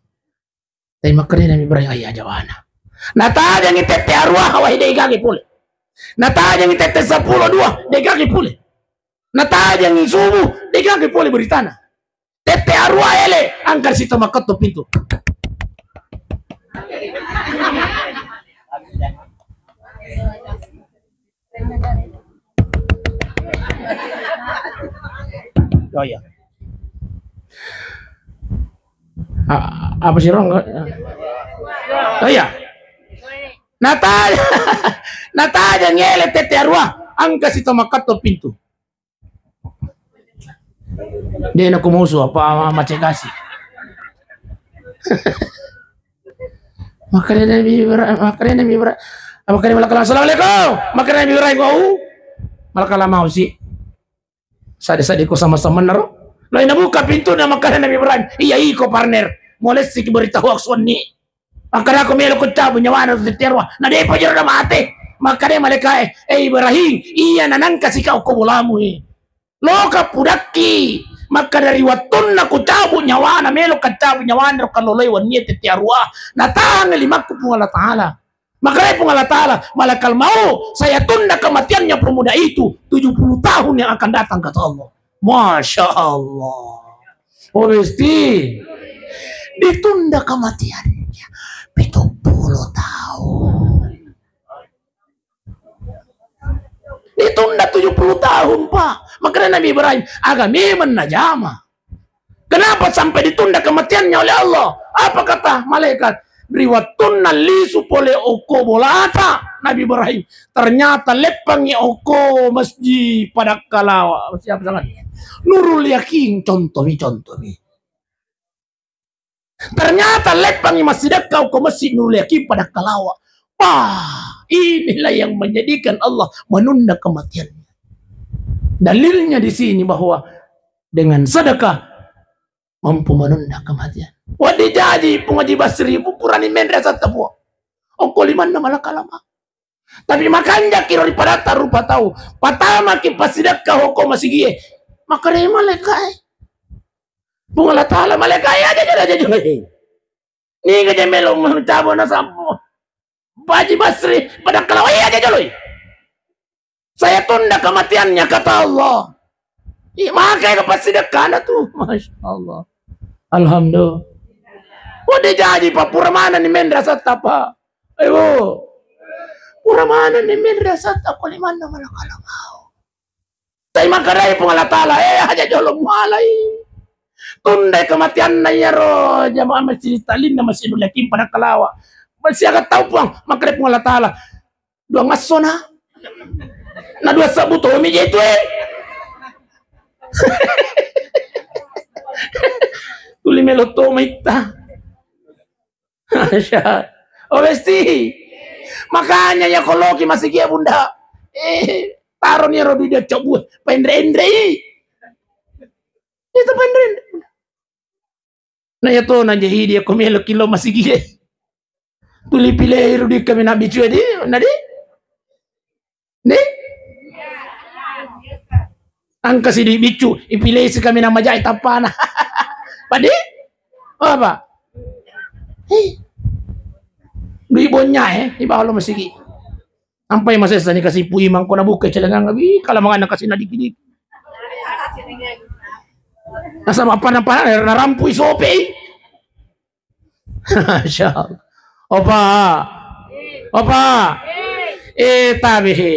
Tapi makkeda Nabi Ibrahim, "Ai, aja wana." Natajangi tette arua, wahai, de' gaga pole. Natajangi tette sepuluh dua, de' gaga pole. Natajangi subuh, de' gaga pole beritana. Tette arua ele, angka si tama ketok pintu. Oh iya. A-, apa sih, Rong? Oh iya. Nataja, nataja ngele tette arua, angka si tama ketok pintu. De' na kumusu apa ma-, macegasi. Makkeda Nabi Ibra-, makkeda Nabi Ibra-, makkeda malakal, "Assalamualaikum." Makkeda Nabi Ibrahim, "Wau." Malakal mau si. Sade-sade ko sama-sama naro. Loi nabuka pintunna makkeda Nabi Ibrahim, "Iya iko partner. Molessi berita hoax wenni." Makkeda ko melo ko cabu nyawana tu tette arua. Na de'pa jero na mate. Makkeda malaikae, "Eh Ibrahim, iya nanangka sika okko bolamu e. Loka pudakki." Makkeda ri wettunna ku cabu nyawana, melo ka cabu nyawana ro kalloloe wennie tette arua. Natang limakku Puang Allah Ta'ala. Makkeda Puang Allah Ta'ala, "Malakal maut, saya tunda kematiannya pemuda itu tujuh puluh tahun yang akan datang," kata Allah. Masya Allah. Oh, Besti. Ditunda kematiannya pitu puluh tahun. Ditunda tujuh puluh tahun, Pak. Makkeda Nabi Ibrahim, "Aga memang najama. Kenapa sampai ditunda kematiannya oleh Allah?" Apa kata malaikat? Ri wettunna lisu pole okko bolata Nabi Ibrahim, ternyata leppangi okko masjid Padakkalawa. Siapa sangat? Nurul Yakin, contohmi, contohmi. Ternyata leppangi massidekka okko masjid Nurul Yakin Padakkalawa. Wah, inilah yang menjadikan Allah menunda kematiannya. Dalilnya di sini bahwa dengan sedekah mampu menunda kematian. Waddi jaji Puang Haji Basri, purani menre satta Puang. Okko limanna malakal maut. Tapi makanjaki ro ri padatta rupa tau. Patamaki passidekka okko masigie. Makkedai malaikae, Puang Allah Ta'ala, malaikae, aja, aja, aja, aja. Niga je melo mencabo na sampo. Pak Haji Basri, pada kalau iya aja joloi. Saya tunda kematiannya, kata Allah. Ih, makanya pasti dekana tuh. Masya Allah. Alhamdulillah. Udah jadi, Pak, pura mana nih main rasa tapa? Ayo. Pura mana nih main rasa tapa? Kau di mana malah kalau mau? Tapi makkedai Puang Allah Taala, eh, aja jolo mualai. Tundai kematianna iyaro jamaah masjid talinna masih beryakin pada kalawa. Masih agak tahu Puang, makkedai Puang Allah Taala. Dua ngasso na. Na dua sebbu tomi je tu, eh. Tuli melo to maitta. Masya. Oh, besti. Makanya ya koloki masigi ya, Bunda. Eh, taro ni ro duit dia cobu. Painre-inre. Itu painre-inre. Na ya to na jadi dia ko melo kilo masigi. Tuli pilih ro duit kami nak bicu di, na di? Ni? Engka si duit bicu, ipilih si kami nama jai tapana. Padi? Apa? Hei. Duit bonya, eh, ibawa lo masigi. Sampai masessa ni kasi Pu Imang ko nabuka celengang, wi, kala mangana kasi na diki-diki. Nasaba apa-apa na rampu isope. Masya Allah. Opa. Opa. Eh, tabe he.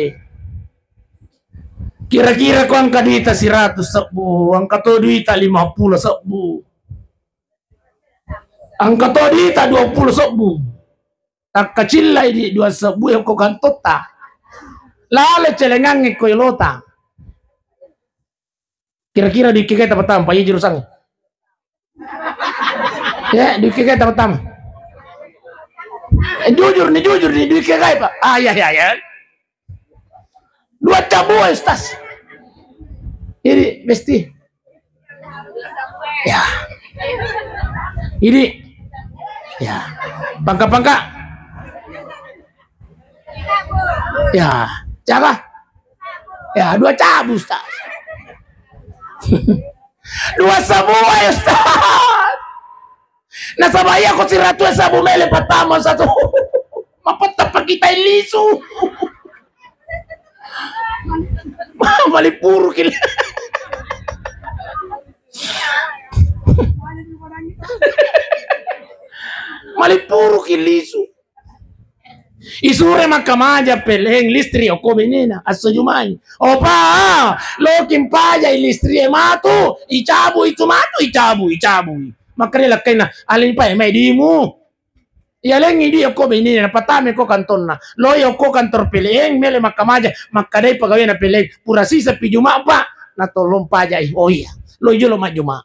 Kira-kira ko engka duita siratu sebbu, engka to duita lima puluh sebbu. Engka to duita dua puluh sebbu. Takkacillai di dua sebbu yang ko kantotta. Lale celengangnge ko elota. Kira-kira duit kegai tapattama, Pak, iya jurusangnge? Ya, duit kegai tapattama? Eh, jujur nih, jujur nih, duit kegai, Pak? Ah, iya, iya, iya. Dua cabu, Ustaz. Ini, besti. Ya. Ini. Ya. Pangka-pangka. Ya, siapa? Ya, dua cabu, Ustaz. Dua sebbu, Ustaz. Nasaba iya ko siratu sebbu mele pattama satu. Mapettappa kita lisu. Malipuru kil. Malipuru kil lisu. Isure makkamaja P L N listrik okko benena, assojumai. Opa, loking pajai listrik e matu, icabu itu matu, icabu, icabu. Makkeda lakkainna, aleng pa mai dimu. Iyalengi di okko benena, napatame ko kantonna. Loi okko kantor P L N, mele makkamaja, makkadai pegawena P L N, pura sisa pi Juma, Pak. Natolong pajai. Oh iya, loi jolo majjuma.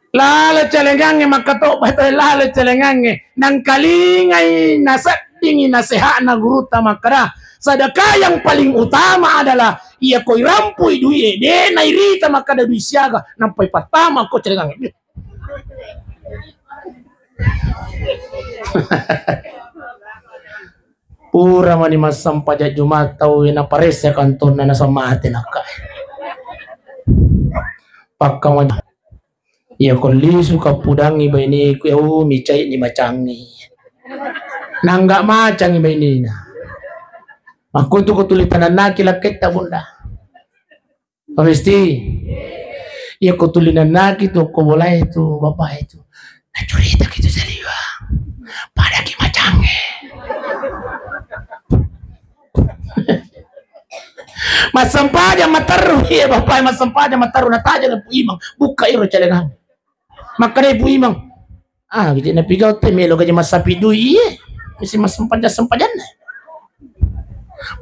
Lalo celengangnge makkatobba to, lalo celengangnge. Nangkalingai naseddingi naseha'na gurutta makkeda, sedekah yang paling utama adalah iya ko irampui dui'e, de' nairita makkeda dui siaga, nampai pattama ko celengangnge. Pura mani massempajang Juma tau e, naparessa kantonna, naseng mate nakka. Pakka ma-, iya ko lisu kappudangngi baineku, eu, micai ni macangngi. Nangga macangngi bainena. Makkutu ko tuli tanannaki lakketta, Bunda. Pak Besti, iya ko tuli nannaki tu, ko bolae tu, bapae tu. Nacuritaki tu saliwa. Padaki macangnge. Massempajang materru, iya bapae massempajang materru, nataja na Pu Imang, bukka iro celengang. Makkedai Pu Imang, ah, gitu, napigau te melo gaji massapi dui, iye. Mesti massempajang-sempajanna.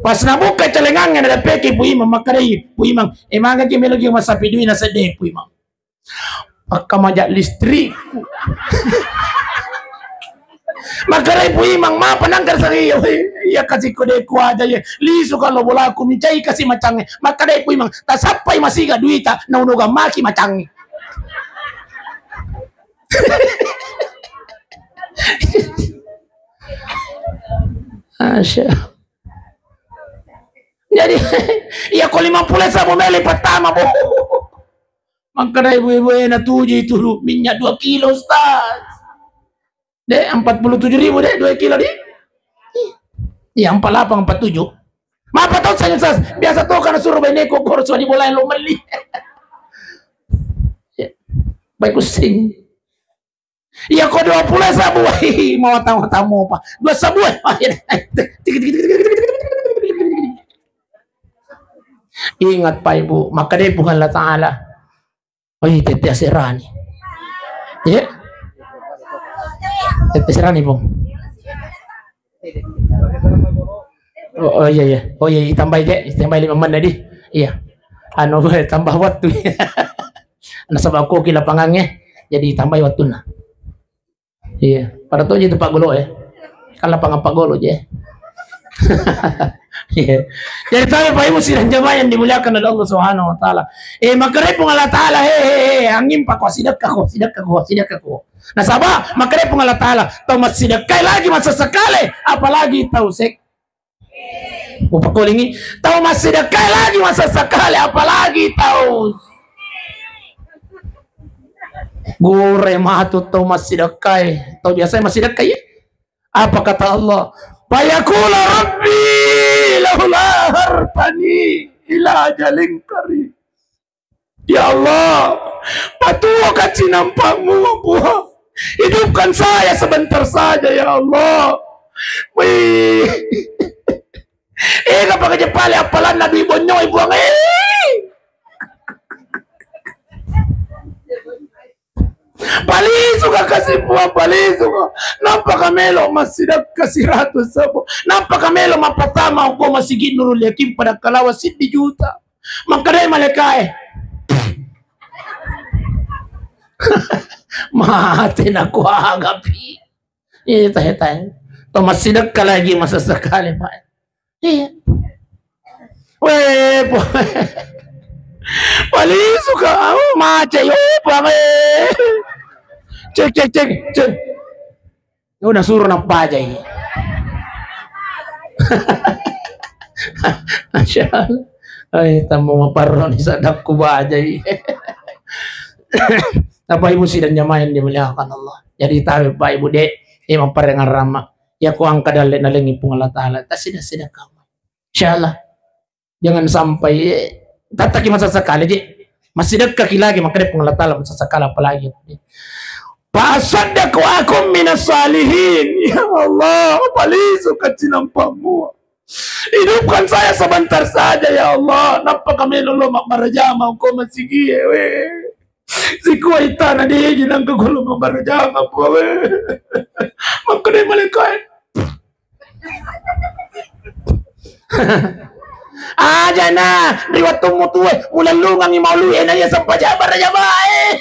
Pas nabuka celengangnge, nadapeki Pu Imang, makkedai Pu Imang, eh, magaki melo gaji massapi dui, nasedde Pu Imang. Pakka maja listrik. Makkedai Pu Imang, mapa nangka sari, iya kasi ko de' kuaja, iye. Lisu kalo bolaku, micai kasi macangnge. Makkedai Pu Imang, tasappai masiga duita, naunogang maki macangnge. Asya. Jadi, iya ko lima puluh sabu mele pattama, bo. Makkeda ibu-ibu, eh, natuju itu lu, minyak dua kilo, Ustaz. Dek, empat puluh tujuh ribu, Dek, dua kilo, Dek. Iya, empat delapan, empat tujuh. Mapa tau saya, Ustaz? Biasa to, karena suruh beneku, kurus di bola yang lo meli. Baik, pusing. Iya, ko dua puluh sabu, wah, mau tamu-tamu apa? Dua sabu, eh. Ah, iya. Ingat, Pak, Ibu, maka deh Puang Allah Ta'ala. Oh, iya, tette aserani. Iya. Tette aserani, Pung. Oh, oh, iya, iya. Oh, iya, itambai, Dek. Itambai lima menit, di. Iya. Anu, tambah waktu. Nasaba ko ki lapangangnge, jadi tambai wattunna. Iya, pada toje tu paggolo, eh. Kan lapangan paggolo je. Iya. Jadi, tahu, Pak Ibu sidang jamaah yang dimuliakan oleh Allah Subhanahu wa Ta'ala. Eh, maka Puang Allah Ta'ala, he, he, he, angin pak, ko sidekka ko, sidekka ko, sidekka ko. Nasaba, maka Puang Allah Ta'ala, tau massidekkai lagi masesekale, apalagi tau sek Upakkulingi, tau massidekkai lagi masesekale, apalagi tau gure matu tau massidekkai, tau biasa massidekkai, ya? Apa kata Allah? Fayaqulu rabbi laula akhartani ila ajalin qarib. Ya Allah, patuoka cinampammu, Puang. Hidupkan saya sebentar saja, ya Allah. Wih. Eh, apa aja pale appalanna dui bonyoi, Puang, eh. Palisuka kasi, Puang, palisuka. Nappaka melo massidekka seratus sabu. Nappaka melo mappatama ko masigi Nurul Yakin pada kalawa siddi juta. Makkedai malaikae, "Mate nakuagapi." Iya, tahe, tahe. To massidekka lagi masesekale, Pak. Iya. Weh, Pak. Palisuka, oh, mace, yo, Pak, eh. Cek, cek, cek, cek. Oh, nasuro nappajai. Masya Allah. Ai, tammu maparroni sadakku bajai. Bapak Ibu sidang jamaah yang dimuliakan Allah. Jadi tahu Bapak Ibu, Dek, eh, mapparengngerang ma. Ya, ko engka dalle nalengi Puang Allah Ta'ala. Tasida-sida kamu. Insya Allah. Jangan sampai, eh, tattaki masesekale je. Massidekka ki lagi, makanya Puang Allah Ta'ala masesekale apalagi. Fa asaddaq wa akun minas salihin. Ya Allah, palisuka cinampammu. Hidupkan saya sebentar saja, ya Allah. Nappaka melo lo mabbarajama ko masigie, weh. Sikua itana diji nangka golo mabbarajama, Puang, weh. Makkedai malaikae, "Ajana, ri wettummu tuwe, mulellungangngi maulue, na iya sempajang barajamae."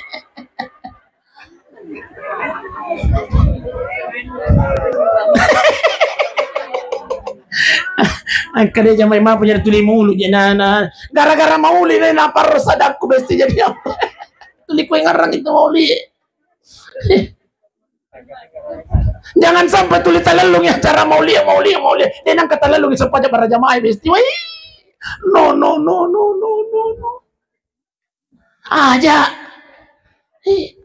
Engka de jamai mapu jadi tuli mulu jenana. Gara-gara mauli de naparro sadakku besti jadi apa? Tuli kue ngarang itu mauli. Jangan sampai tuli talellungi acara mauli, mauli, mauli. De nangka talellungi sempaja barajamae besti. Wai. No, no, no, no, no, no, no. Aja. Ih.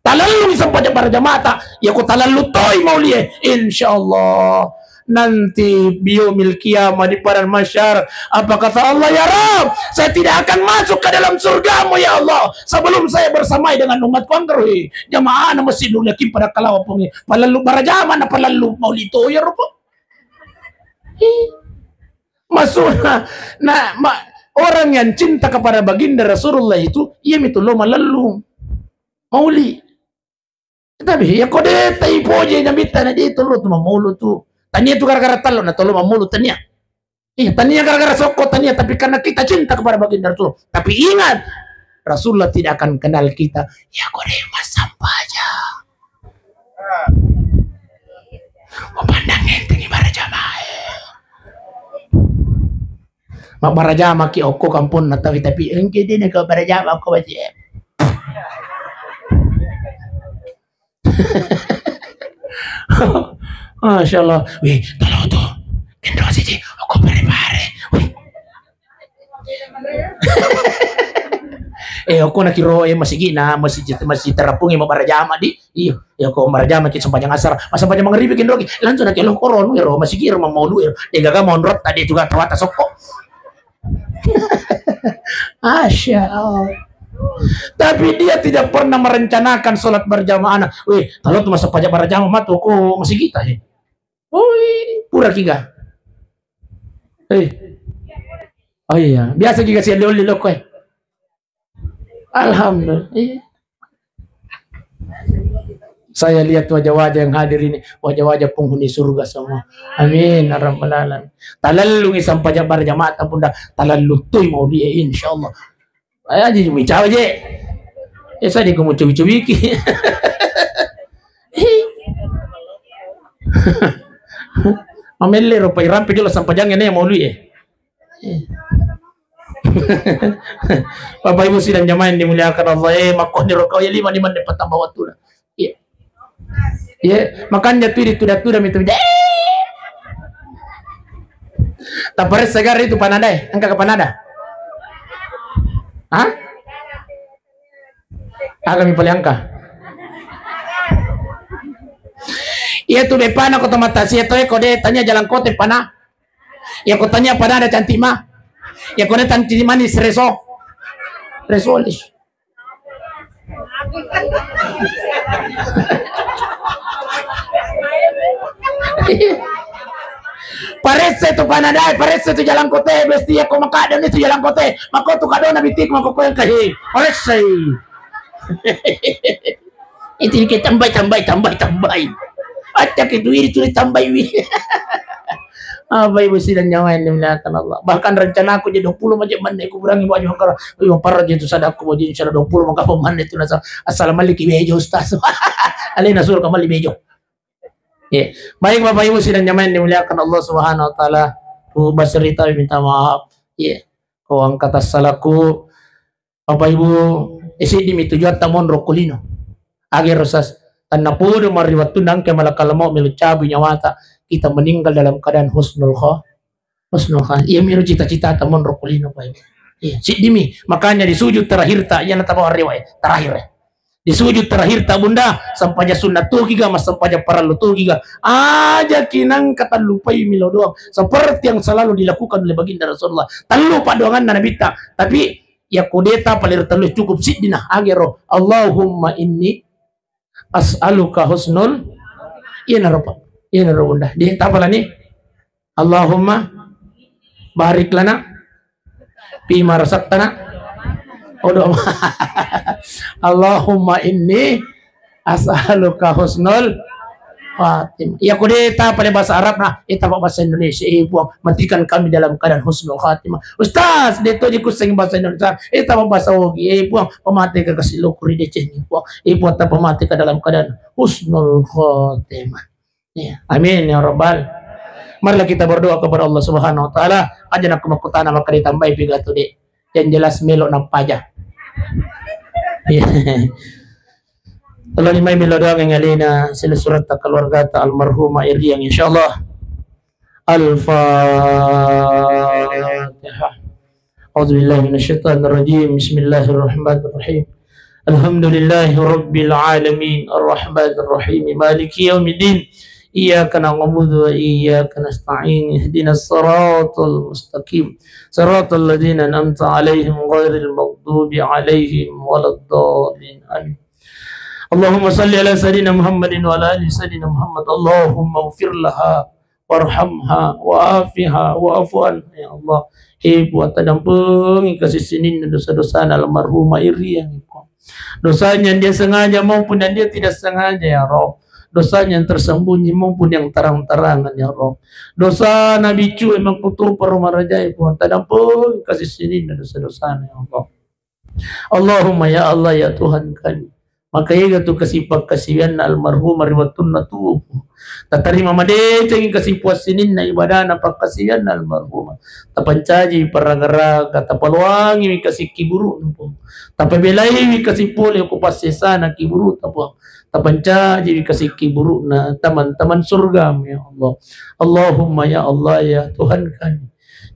Talellungi sempaja barajamata. Ya ku talellu toi maulie. Insya Allah. Nanti biomil kiamah di padang mahsyar. Apa kata Allah, "Ya Rabb, saya tidak akan masuk ke dalam surgamu, ya Allah, sebelum saya bersamai dengan umatku." Angkaruhi jamaah na masjid dulu yakin pada kalawa pungi. Palellu barajama na palellu maulito ya rupa. Ih. Maksudna, na, ma, orang yang cinta kepada baginda Rasulullah itu, iya mitu lo malellu mauli. Tapi ya ko de tai poje namitta na de tolo tu mamulu tu. Tania tu gara-gara talo na tolo mamulu tania. Iya, tania gara-gara sokko tania, tapi karena kita cinta kepada baginda Rasul. Tapi ingat, Rasulullah tidak akan kenal kita. Ya ko de massampaja. Mapandang enteng ibarat jamaah. Mabbarajama ki okko kamponna tawi, tapi engke dene ko barajama okko wajib. Masya Allah. Wih, tolong tuh. Kendro siji, okko pare-pare. Wih. Eh, okko na kiro, eh, masigi na, masigi, masigi terapung, eh, mabarajama di. Iyo, ya ko marajama ki sempajang asar, ah, sempajang mangribi ki ndoki, langsung na ki lo koro nu ero, masigi ero, mamaulu ero. De gaga monrot tadi juga tawata sokko. Masya Allah. Tapi dia tidak pernah merencanakan sholat berjamaah. Nah, weh, kalau tu masa pajak berjamaah mah tu ko masigi ta, eh. Oi, pura kiga. Eh. Oh iya, biasa kiga si oli-oli lo ko, eh. Alhamdulillah. Iya. Saya lihat wajah-wajah yang hadir ini, wajah-wajah penghuni surga semua. Amin, ya rabbal alamin. Talallungi sampajang berjamaah ta bunda, talallu toi mau dia, insyaallah. Ayo aja mau cawa je. Eh, saya di kamu cubi-cubi ki. Mamelle ro pai rampe jolo sampajang ini mau lui, eh. Bapak Ibu sidang jamaah yang dimuliakan Allah, eh, makkoni ro kau ya lima, lima ne patambah waktu lah. Iya. Iya, makanya tu di tuda-tuda mitu. Tapares segar itu panada, eh. Engka ke panada? Hah? Aga mi pale engka. Iya tu bepana ko tomata sia to, eh, ko de tanya jalan kote pana. Ya, ko tanya pada ada cantik mah. Ya, ko tanya cantik manis reso. Resolis. Paresse tu panadai, paresse tu jalan kote, besti ya ko makadon itu jalan kote. Mako tu kadona bitik, mako ko yang kahi. Paresse. Itu ke tambai, tambai, tambai, tambai. Acak itu iri tuli tambai wi. Apa ibu sidang nyawa yang dimuliakan Allah. Bahkan rencana aku jadi dua puluh macam mana aku berangi baju angkara. Ayo para itu sadakku baju insya Allah dua puluh maka pemane itu nasa. Assalamualaikum bejo ustaz. Alena suruh kembali bejo. Ya. Baik Bapak Ibu sidang jamaah yang dimuliakan Allah Subhanahu wa taala. Ku baserita minta maaf. Ya. Ko angkat assalaku Bapak Ibu, eh, seddi mi tujuatta monro kulino. Agero sas, tanna podo mariwattunna engka malakal maut melo cabui nyawata, kita meninggal dalam keadaan husnul kha-, husnul kha-, iya miro cita-citata monro kulino, Bapak Ibu. Iya, seddi mi. Makanya di sujud terakhirta, iya natabawa riwayat terakhir, eh. Di sujud terakhirta Bunda, sampaja sunnah tugiga, mas sampaja parallu tugiga. Aja kinang katallupai milo doang. Seperti yang selalu dilakukan oleh Baginda Rasulullah. Tallu paddoanganna Nabitta. Tapi Iya, ko de tapale ri tellu cukup siddina, agero. Allahumma inni as'aluka husnul, iyanaro, Pak. Iyanaro, Bunda. De tapalani. Allahumma barik lana fima razaqtana. Odo. Allahumma inni as'aluka husnul khatimah. Iya, ko de tapale bahasa Arab na, eh, tapa bahasa Indonesia, eh, Puang, matikan kami dalam keadaan husnul khatimah. Ustaz, de to ji kusseng bahasa Indonesia, eh, tapa bahasa Ogi, eh, Puang, pamateka kasi lokuri deceng, Puang. Eh, Puang, tapamateka dalam keadaan husnul khatimah. Ya, amin ya rabbal. Marilah kita berdoa kepada Allah Subhanahu wa taala. Aja nak makkutana maka ditambahi piga tu, Dek. Yang jelas melo nampaja. Iya. Tolong mai melo doang yang alena, sila suratta keluargata almarhumah Iriang, insyaallah. Al-Fatihah. A'udzubillahi minasyaitonirrajim. Bismillahirrahmanirrahim. Alhamdulillahi rabbil alamin. Arrahmanirrahim. Maliki yaumiddin. Iyyaka na'budu wa iyyaka nasta'in. Ihdinas siratal mustaqim. Siratal ladzina an'amta 'alaihim ghairil maghdubi 'alaihim waladdallin. Amin. Allahumma salli ala Sayyidina Muhammadin wa ala ali Sayyidina Muhammad. Allahumma ighfir laha warhamha wa'afiha wa'fu anha, ya Allah. He Puang, tadampengi kasi sininna dosa-dosana almarhumah Iriang, ya Puang. Dosanya yang dia sengaja maupun yang dia tidak sengaja, ya Rabb. Dosanya yang tersembunyi maupun yang terang-terangan, ya Rabb. Dosana biccu e makkutupa rumah raja, ya Puang, tadampengi kasi sininna dosa-dosana, ya Allah. Allahumma, ya Allah, ya Tuhan kami, maka ega tu kasipa-, kasiwianna almarhumah ri wettunna tuo, Puang. Tatarima madecengi kasipuassininna ibadana pakkasiwianna almarhumah. Tapancaji paraga-raga, tapaloangiwi kasikki burukna, Puang. Tapabelaiwi kasi pole ko passesana kiburuta, Puang. Tapancajiwi kasikki burukna taman-taman surgamu, ya Allah. Allahumma, ya Allah, ya Tuhan kami,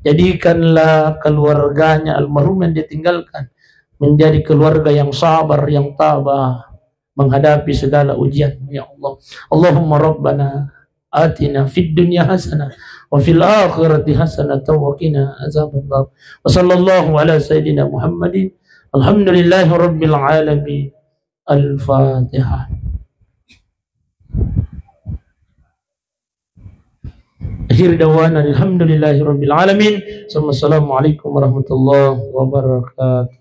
jadikanlah keluarganya almarhum yang dia tinggalkan menjadi keluarga yang sabar, yang tabah menghadapi segala ujian, ya Allah. Allahumma rabbana atina fid dunya hasanah wa fil akhirati hasanah wa qina azabannar. Wa sallallahu ala sayyidina Muhammadin. Alhamdulillahi rabbil alamin. Al-Fatihah. Akhir dawana alhamdulillahi rabbil alamin. Assalamualaikum warahmatullahi wabarakatuh.